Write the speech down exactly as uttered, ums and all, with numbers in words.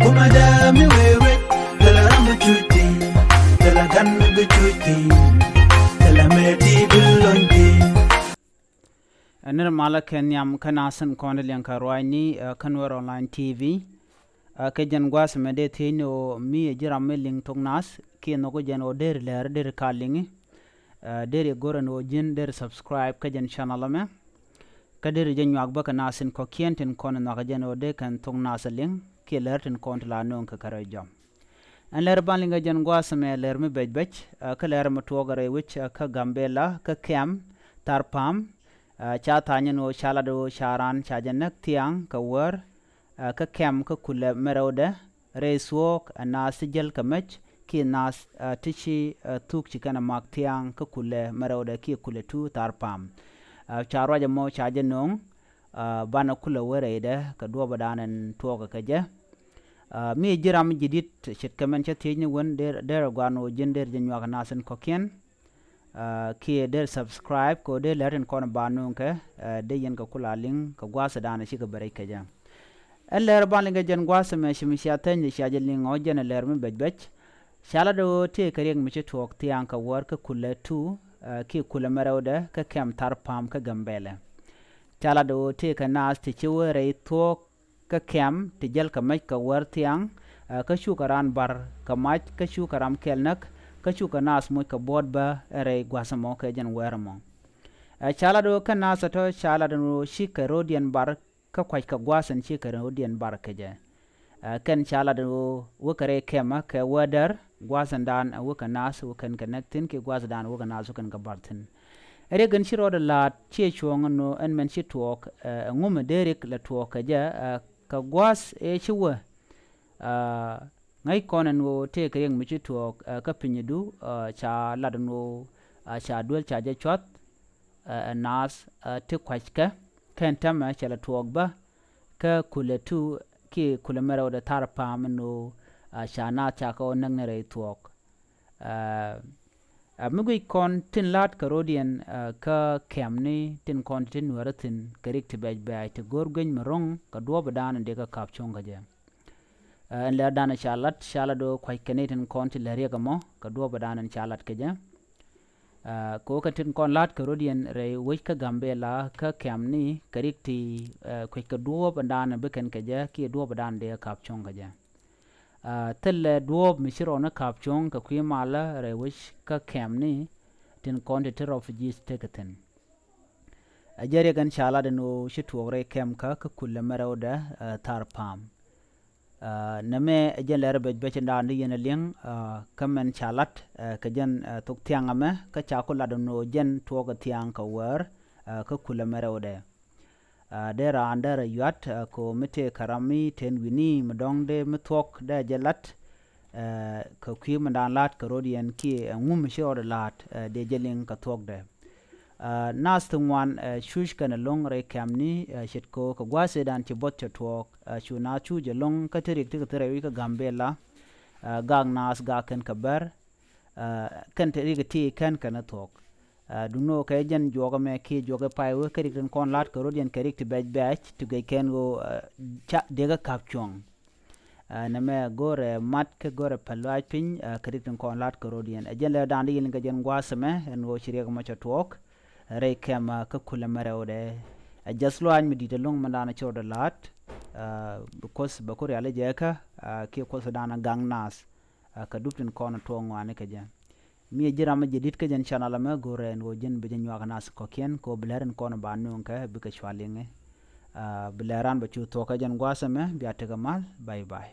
Kuma dee mi wee wec, thilɛ ram bi cuc thi̱n, thilɛ gan mi bi cuc thi̱n, thilɛ mëë ti bi lony thi̱n. Ɛ nir malä kɛ nhiam kä nath tin kɔn ti liɛŋ kɛ ruacni, ɛ, kä Nuɛr Online T V. Ɛ, kɛ jɛn gua̱a̱th mɛ dee thiecni ɣöö mi ɛ ji̱ ram mi liŋ thok nath kiɛ nhɔk jɛn ɣöö deri lɛr deri ka liŋi. Ɛ, deri go̱r ɛn ɣöö ji̱n deri subscribe kä jɛn channel ɛmɛ. Kä deri jɛ nyuak bä kɛ nath tin kɔ̱kiɛn tin kɔn nhɔakɛ jɛn ɣöö dee kɛn thok nath ɛ liŋ kiɛ lɛr tin kɔn ti la nööŋ kɛ kɛ rɛy jɔam. Ɛn lɛr ban liŋ kɛ jɛn gua̱a̱th mɛ lɛr mi bɛc bɛc, ɛ, kä lɛr mi tuɔɔk rɛy wec, ɛ, kä Gambela kä kɛm Tharpam, ɛ, ca tha̱a̱ny ɛn ɣöö ca lat ɣöö ca raan ca jɛ näk thia̱a̱ŋ kɛ wäär, ɛ, kä kɛm kä kulɛ mɛ rɛwdɛ rɛy thuɔ̱ɔ̱k, ɛ, naath ti jäl kɛ mec kiɛ naath, ɛ, ti ci, ɛ, thuk ci kɛn ɛ mak thia̱a̱ŋ kä kulɛ mɛ rɛwdɛ kiɛ kulɛ tu Tharpam. Ɛ, ca ruac ɛmɔ ca jɛ nööŋ, ɛ, banɛ kulɛ wä rɛydɛ kɛ duɔ̱ɔ̱pädan ɛn tuɔɔkɛ kɛ jɛ. Ɛ, mi ji̱ ram ji̱ di̱t ce̱tkɛ mɛn cä thiecni wän der, der ɛ gua̱a̱r ni ɣöö ji̱n der jɛ nyuak nath tin kɔ̱kiɛn. Ɛ, kiɛ der subscribe kɛ ɣöö der lɛr tin kɔn ba nööŋkɛ, ɛ, dee yɛn kɛ kula liŋ kɛ gua̱a̱thdan cikɛ bɛ rɛc kɛ jɛ. Ɛn lɛr ban liŋ kɛ jɛn gua̱a̱th mɛ ci mi cia thäny cia jɛ liŋ ɣɔ̱ jɛn ɛ lɛr mi bɛc bɛc. Ca lat ɣöö tëë kɛ riɛk mi ci tuɔɔk thia̱a̱ŋ kɛ wäär kä kulɛ tu, ɛ, kiɛ kulɛ mɛ rɛwdɛ kä kɛm Tharpam kä Gambela. Ca lat ɣöö tëë kɛ naath ti ci wä rɛy thuɔ̱ɔ̱k kä kɛm ti jäl kɛ mec kɛ wäär thia̱a̱ŋ, ɛ, kä cukɛ raan bar kɛ mac, kä cukɛ ram kɛl näk, kä cukɛ naath moc kɛ buɔ̱ɔ̱t bä ɛ rɛy gua̱a̱th ɛmɔ kɛ jɛn wäär ɛmɔ. Ɛ, ca lat ɣöö kä naath ɛ tɔ̱ ca lat ɣöö cikɛ ro̱diɛn bar kä kua̱ckɛ gua̱a̱th ɛn cikɛ ro̱diɛn bar kɛ jɛ. Ɛ, kɛn ca lat ɣöö wekɛ rɛy kɛmä kɛ wädär gua̱a̱th ɛndan ɛ wekɛ naath wekɛn kɛ näk thi̱n kiɛ gua̱a̱thdan wekɛ naath wekɛn kɛ bar thi̱n. Ɛ riɛk ɛn ci rɔɔdɛ la̱a̱t ciɛ cuɔ̱ɔ̱ŋ ɛn ɣöö ɛn mɛn ci tuɔɔk, ɛ, ɛŋu mi dee riɛk lɛ tuɔɔk kɛ jɛ, ɛ, kɛ gua̱a̱th ëë ci wä. Ɛ, ŋäc kɔn ɛn ɣöö tëëkɛ riɛk mi ci tuɔɔk, ɛ, kä pinydu, ɛ, ca lat ɛn ɣöö, ɛ, ca duel ca jɛ cua̱th, ɛ, ɛ naath, ɛ, ti kua̱ckɛ kɛn täämɛ cɛ lɛ tuɔɔk bä kä kulɛ tu kiɛ kulɛ mɛ rɛwdɛ Tharpam ɛn ɣöö, ɛ, ca naath ca kɛ ɣöö näk ni rɛy thuɔɔk. Ɛ, ɛ, mi guic kɔn tin la̱a̱t kɛ ro̱diɛn, ɛ, kä kɛmni tin kɔn ti ti nuäärä thi̱n kɛ riɛk ti bɛc bɛ̈ɛ̈c ti go̱o̱r guic mi ro̱ŋ kɛ duɔ̱ɔ̱pädan in dee kɛ ka̱p cuɔ̱ŋ kä jɛ. Ɛ, ɛn lɛr dan ca lat, ca lat ɣöö kua̱ckɛ ni tin kɔn ti lɛ riɛk ɛmɔ kɛ duɔ̱ɔ̱pädan in ca lat kɛ jɛ. Ɛ, kɛ ɣöö kɛ tin kɔn la̱a̱t kɛ ro̱diɛn rɛy wec kä Gambela kä kɛmni kɛ riɛk ti, ɛ, kuec kɛ duɔ̱ɔ̱pädan bi kɛn kɛ jɛ kiɛ duɔ̱ɔ̱pädan dee kɛ ka̱p cuɔ̱ŋ kä jɛ. Ɛ, thilɛ duɔ̱ɔ̱p mi ci rɔɔni ka̱p cuɔ̱ŋ kɛ kui̱ malä rɛy wec kä kɛmni tin kɔn ti ti refugees tekɛ thi̱n. Ɛ jɛ riɛk ɛn ca lat ɛn ɣöö ci tuɔɔk rɛy kɛmkä kä kulɛ mɛ rɛwdɛ, ɛ, Tharpam. Ɛ, nɛmɛ ɛ jɛn lɛr bɛc bɛc ɛn daan di yɛn ɛ liɛŋ, ɛ, kä mɛn ca lat, ɛ, kɛ jɛn, ɛ, thok thia̱a̱ŋ ɛmɛ kä ca ku lat ɛn ɣöö jɛn tuɔɔk ɛ thia̱a̱ŋ kɛ wäär, ɛ, kä kulɛ mɛ rɛwdɛ. Ɛ, dee raan dee rɛ yuat, ɛ, kɛ ɣöö mi tëëkɛ ram mi ten wi̱ni mi dɔ̱ŋ dee mi thuɔ̱k dee jɛ lat, ɛ, kɛ kui̱ mi daan la̱a̱t kɛ ro̱diɛn kiɛ ɛŋu mi ci rɔɔdɛ la̱a̱t, ɛ, dee jɛ liŋ kɛ thuɔ̱kdɛ. Ɛ, naath ti ŋuan, ɛ, cuc kɛn ɛlɔ̱ŋ rɛy kɛmni, ɛ, ce̱tkɛ ɣöö kɛ gua̱a̱th ëëdan ci buɔth cɛ tuɔɔk, ɛ, cu naath cuc ɛlɔ̱ŋ kä ti riɛk ti kɛ thil rɛy wi̱c kä Gambela, ɛ, gak naath gak kɛn kɛ bär, ɛ, kɛn ti riɛk ti kɛn kɛn ɛ thuɔ̱k. Ɛ, duŋni ɣöö kɛ jɛn juɔk ɛmɛ kiɛ juɔk ɛ pay wee kɛ riɛk tin kɔn la̱a̱t kɛ ro̱diɛn kɛ riɛk ti bɛc bɛ̈ɛ̈c ti guic kɛn ɣöö, ɛ, ca dee kɛ ka̱p cuɔ̱ŋ. Ɛ, nɛmɛ go̱rɛ mat kä go̱rɛ päl lɔaac piny, ɛ, kɛ riɛk tin kɔn la̱a̱t kɛ ro̱diɛn. Ɛ jɛn lɛr daan di yɛn kɛ jɛn gua̱a̱th ɛmɛ ɛn ɣöö ci riɛk ɛmɔ cɛ tuɔɔk rɛy kɛmä kä kulɛ mɛ rɛwdɛ. Ɛ jɛth lɔaac mi di̱t ɛlɔ̱ŋ mi daan ci rɔɔdɛ la̱a̱t, ɛ, bi Kuoth bɛ ku rial ɛ jɛ kä, ɛ, kiɛ Kuoth daan ɛ gaŋ naath, ɛ, kɛ dup tin kɔn tuɔɔk ŋɔaani kɛ jɛ. Mi ɛ ji̱ ram mi jɛ di̱t kä jɛn channel ɛmɛ go̱rɛ ɛn ɣöö ji̱n bi jɛ nyuak naath kɔ̱kiɛn kɛ ɣöö bi lɛr in kɔn ba nööŋkɛ bikɛ cua liŋɛ. Ɛ, bi lɛr ran bɛ cu thuɔ̱k kä jɛn gua̱a̱th ɛmɛ bia tekɛ mal. Bye bye.